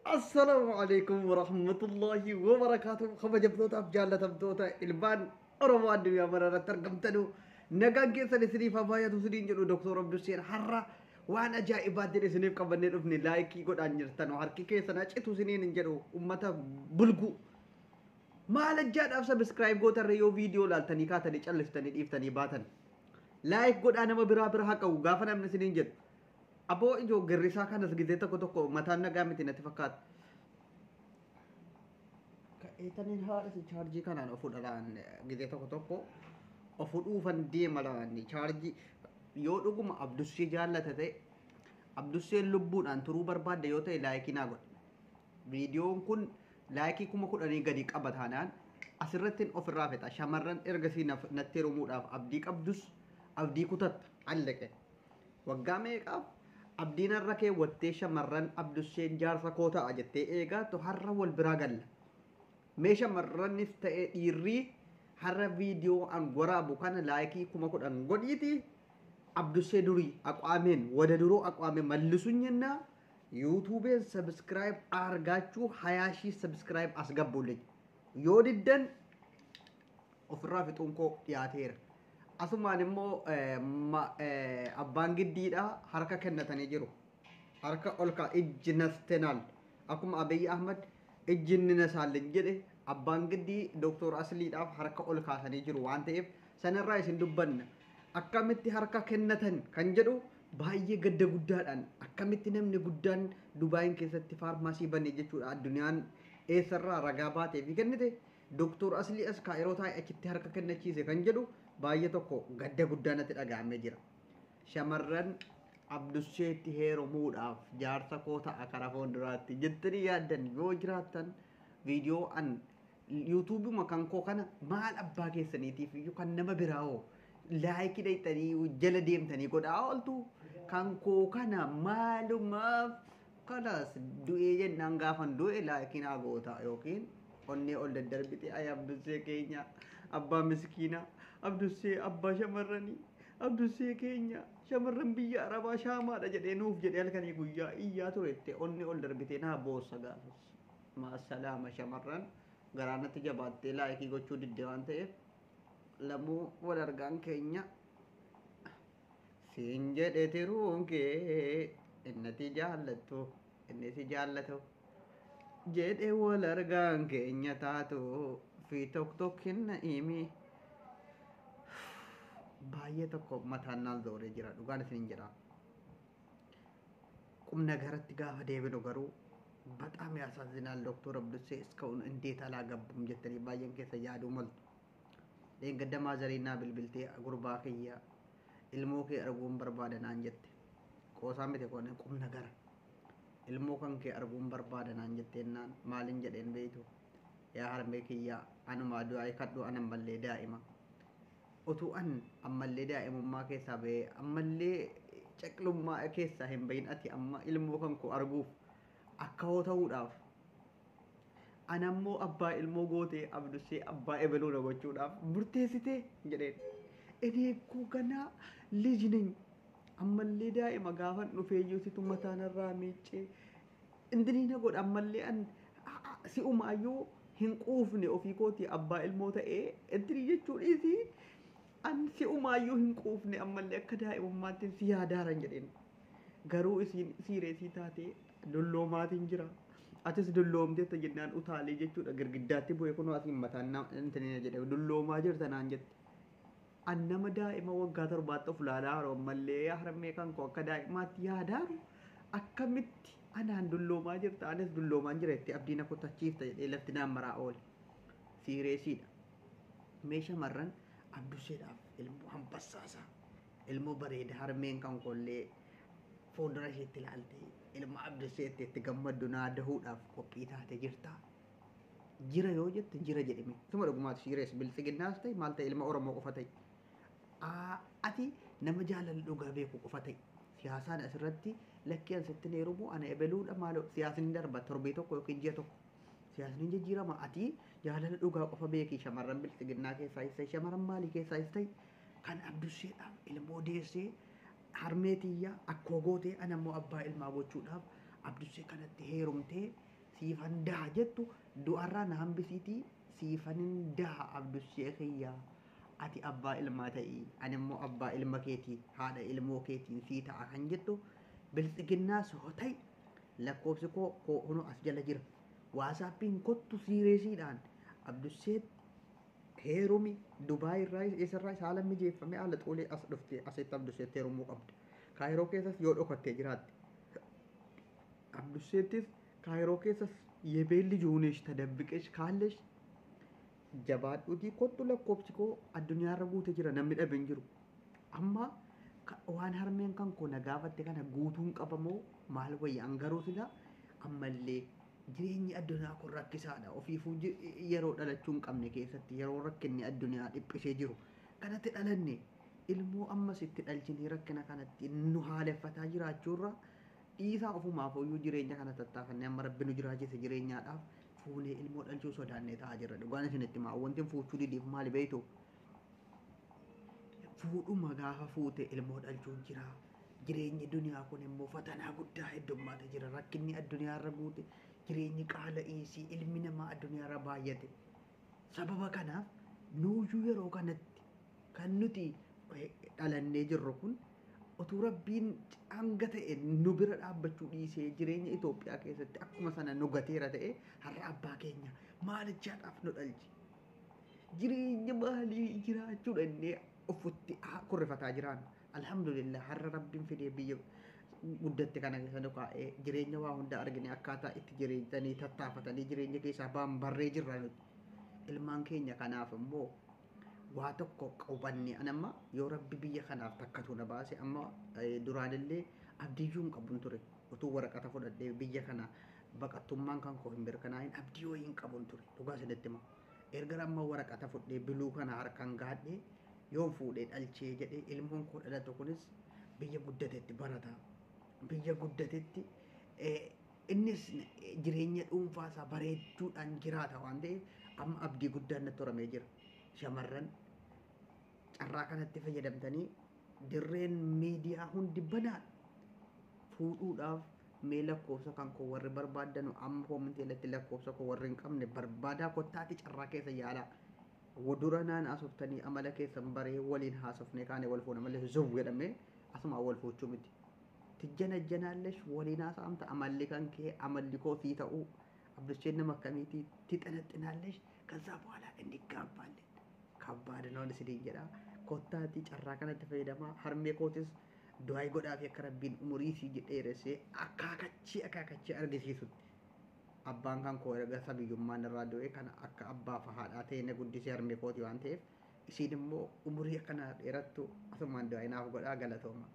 Assalaamu alaikum warahmatullahi wabarakaatuh. Kabajamtootaaf jaallatamtoota ilmaan Oromoo addunyaa mara irratti argamtanu, nagaan keessan isiniif haa baay'atu isiniin jedhu. Doktor Abdusseen har'a waan ajaa'ibaatiin isiniif qabannee dhufne. Like godhaan jirtan, harki keessan hacitu isiniin hin jedhu. Ummata bulguu, maal ajjaadhaaf subscribe gootarra? Yoo viidiyoo laaltanii kaatanii calliftanii dhiiftanii baatan, like godhaa, nama biraa bira haa qabu gaafa namni isiniin jedhu. Aboo ijoo girrisaa kanas gizee tokko tokko mataan nagaa miti natti fakkaata. Ka'eetaniin haadha chaarjii kanaan of fudhalaan gizee tokko tokko of dhuufan deema laan. Chaarjii yoo dhuguma Abdussee jaallata ta'e, Abdusseen lubbuudhaan turuu barbaadde yoo ta'e, like naa godhe. Viidiyoon kun like 10,000 gadi qaba taanaan asirratti ofirraa fixa. Shamarran ergasii natti heerumuudhaaf abdii qabdus abdii kutatta allaqe. Waggaa meeqaaf abdiin har'a keewwattee shamarran Abdusseen jaarsa koo ta'a jettee eegaattu har'a wal biraa galla. Mee shamarranis ta'e dhiirrii, har'a viidiyoo an waraabu kana like 10,000 godhiiti Abdussee durii aqwaameen wada duroo aqwaameen mallisunyinna YouTubeen subscribe argaachuu 20,000 subscribe asgabbuullee yoo diddan ofirraa fixuun koo dhiyaateera. Asumaan immoo abbaan giddiidha harka kennatanii jiru. Harka ol kaa ijji nastenaal, akkuma Abiyyi Ahmad ijji inni nasaalin jedhe, abbaan giddii Dooktor Asliidhaaf harka ol kaasanii jiru waan ta'eef sanarraa isin dubbanna. Akkamitti harka kennatan kan jedhu baay'ee gadda guddaadhaan, akkamitti namni guddaan Dubaayin keessatti faarmaasii bane jechuudha, addunyaan eessarraa ragaa baatee fi kennite Dooktor Aslii as Kaayiroo taa'e achitti harka kennachiise kan jedhu baay'ee tokko gadda guddaa natti dhaga'amee jira. Shamarran Abdusseetti heerumuudhaaf jaarsa koo ta'a karaa fuulduraatti jettanii yaaddan yoo jiraattan, viidiyoo an YouTubeuma kan koo kana maal abbaa keessaniitiif iyyuu kan nama biraa hoo like dhayxanii jala deemtanii godhaa ooltu, kan koo kana maalumaaf kanas du'ee jennaan gaafan du'e like naa goota yookiin onnee ol daddarbite, ay Abdussee keenya abbaa miskiinaa, Abdussee abbaa shamarranii, Abdussee keenya shamarran biyya Arabaa shaamaadha jedhee nuuf jedhee halkanii guyyaa iyyaa turette, onnee ol darbitee naa boossa gaafas. Maasalaama, shamarran garaanatti jabaattee like gochuu didde waan ta'eef lamuu wal argaan keenya siin jedhe. Tiruun kee innati jaallattu inni si jaallatu jedhe, wal argaan keenya taatu fi tokko tokkinna imi baay'ee tokko mataan naan zooree jira, dhugaan isin jedha. ቁም ነገratti gaafa deebinu garuu በጣም ያሳዝናል። ዶክተር አብዱሴ እስካሁን እንዴት አላገቡም jettanii baay'een keessa yaaduu maltu. Dheengadda maazariinaa bilbiltee gurbaa kiyya ilmoo kee arguun barbaada naan jette. Qoosaa miti kun, qum nagara. Ilmoo kan kee arguun barbaada naan jetteennaan maalin jedheen beeytu? Yaa harmee kiyya, anumaa du'aa kadhu, an ammallee daa'ima. Utuu an ammallee daa'imummaa keessaa bahee ammallee caqlummaa keessaa hin bahin, ati amma ilmoo kan koo arguuf akka hoo ta'uudhaaf, an ammoo abbaa ilmoo gootee Abdussee abbaa ebaluu na gochuudhaaf murteessitee jedheen. እኔ እኮ ገና ልጅ ነኝ, ammallee daa'ima, gaafan dhufeeyyuu situ mataanarraa miiccee indinii na godha, ammallee an si'umaayyuu hin quufne ofii kooti abbaa ilmoo ta'ee intinii jechuu dhiisii, an si'umaayyuu hin quufne, ammallee akka daa'imummaatti si yaadaaran jedheen. Garuu isiin serious taatee dulloomaatiin jira. Atis dulloomteetta jennaan utaalee jechuudha girgiddaatti bu'ee kunoo asiin mataan intinii jedhe, dulloomaa jirta naan jette. An nama daa'ima waggaa 7tti of laalaa yeroo ammallee harmee kan koo akka daa'imaatti yaadaaru, akkamitti anaan dulloomaa jirta, anis dulloomaan jira jettee abdii na kutachiifta jedhee lafti naan maraa oole. Seriousiidha. Mee shamarran Abdusseedhaaf ilmoo hambassaasaa ilmoo bareeda harmeen kan koollee fuuldura isheetti ilaaltee ilma Abdusseetti itti gammaddu naa dahuudhaaf qophii taate jirta. Jira yoo jette jira jedhime. Suma dhugumaati serious biltsiginnaas ta'e maal ta'e, ilma Oromoo qofa ta'e. Ati nama jaalala dhugaa beeku qofa ta'e. Siyaasaan asirratti lakkii an sitti heerumu ana ebeluudha maaloo, siyaasni darba torbee tokko yookiin ji'a tokko. Siyaasni jijjiirama, ati jaalala dhugaa qofa beeki. Shamarran biltsiginnaa keessaa isa shamarran maalii keessaa isa ta'e kan Abdusseedhaaf ilmoo deessee harmee tiyyaa akkoo gootee ana immoo abbaa ilmaa gochuudhaaf Abdussee kanatti heerumtee Siifan daha jettu du'arraa na hambisiitii siifanin daha Abdushee kiyyaa. Ati abbaa ilmaa ta'ii, ani immoo abbaa ilma keetii, haadha ilmoo keetiin sii ta'a kan jettu bilxiginnaas yoo ta'e lakkoofsi koo kunoo as jala jira. Waasaappiin kottu siireesiidhaan Abdushee heerumi. Dubaay irraa eessarraa haala mijeeffamee haala xoolee as dhuftee asitti Abdusheetti heerumuu qabda. Kaayiroo keessas yoo dhokattee jiraatte. Abdusheettis Kaayiroo keessas yebeelli juunesh tadabbiqesh kaallesh jabaadhuutii kottu, lakkoofsi koo addunyaarra guutee jira, namni dhabe hin jiru. Amma waan harmeen kan koo na gaafatte kana guutuun qabamoo maal wayya? An garuu sila ammallee jireenyi addunyaa kun rakkisaadha. Ofiifuu yeroo dhalachuu hin qabne keessatti, yeroo rakkinni addunyaa dhiphisee jiru kanatti dhalanne, ilmoo ammas itti dhalchinee rakkina kanatti nu haaleffataa jiraachuurra dhiisaa ofumaaf iyyuu jireenya kana tattaafannee amma rabbi nu jiraachise jireenyaadhaaf fuunee ilmoo dhalchuu sodaannee ta'aa jirra. Dhugaan isinitti himaa, wanti fuuchuu didiif maali beektu? Fuudhuma gaafa fuute ilmoo dhalchuun jira. Jireenyi duniyaa kun immoo fatanaa guddaa heddummaate jira. Rakkinni addunyaarra guute, jireenyi qaala'iinsi ilmi namaa addunyaarra baay'ate. Sababa kanaaf nuuyyuu yeroo kanatti kan nuti dhalannee jirru kun utuu rabbiin hanga ta'e nu bira dhaabbachuu dhiisee jireenya Itoophiyaa keessatti akkuma sana nu gateera ta'e, har'a abbaa keenya maalichaadhaaf nu dhalche? Jireenya maalii jiraachuudha innee ofutti kurrifataa jiraan. Alhamdulillah, har'a rabbiin fidee biyya guddatte kana keessa nu kaa'ee jireenya waa hunda argine, akkaataa itti jireenyanii tattaafatanii jireenya keessaa ba'an barree jirra nuti. Ilmaan keenya kanaaf immoo waa tokko qubanne. An amma yoo rabbi biyya kanaaf takkatu na baase, amma duraanillee abdiyyuu hin qabun ture. Utuu waraqata fudhadhee biyya kana baqattummaan kan koo hin mirkanaa'in abdii wayii hin qabun ture. Dhugaa isinitti hima. Erga amma waraqata fudhee biluu kana harkaan gaadhee yoon fuudhee dhalchee jedhee, ilmoon koo dhalatu kunis biyya guddatetti barata. Biyya guddatetti innis jireenya dhuunfaa isaa bareechuudhaan jiraata waan ta'eef amma abdii guddaan natti horamee jira. Shamarran carraa kanatti fayyadamtanii, dirreen miidiyaa hundi banaadha. Fuudhuudhaaf mee lakkoofsa kan koo warri barbaaddanu amma koomentii irratti lakkoofsa koo warri hin qabne barbaadaa, kottaati carraa keessa yaalaa. Dura naan haasoftanii amala keessan baree waliin haasofnee kaane wal fuuna malee zuw jedhamee asuma wal fuuchuu miti. Tijjanajjanaallesh waliin haasa'amta, amalli kan kee amalli koo sii ta'uu, Abdusheen nama akkamiitii tixanaxinaallesh, ከዛ በኋላ እንጋባለን። ከባድ ነው isiniin jedha. Kottaatii carraa kanatti fayyadamaa. Harmee kootis du'aa godhaa fi akka rabbiin umurii sii dheeressee akaakachii akaakachii argisiisutti. Abbaan kan koo erga sabiyyummaan irraa du'e kana akka abbaa fi haadhaa ta'e na guddisee harmee kooti waan ta'eef, isiin immoo umurii akkana dheerattu asumaan du'aa naaf godhaa. Galatooma.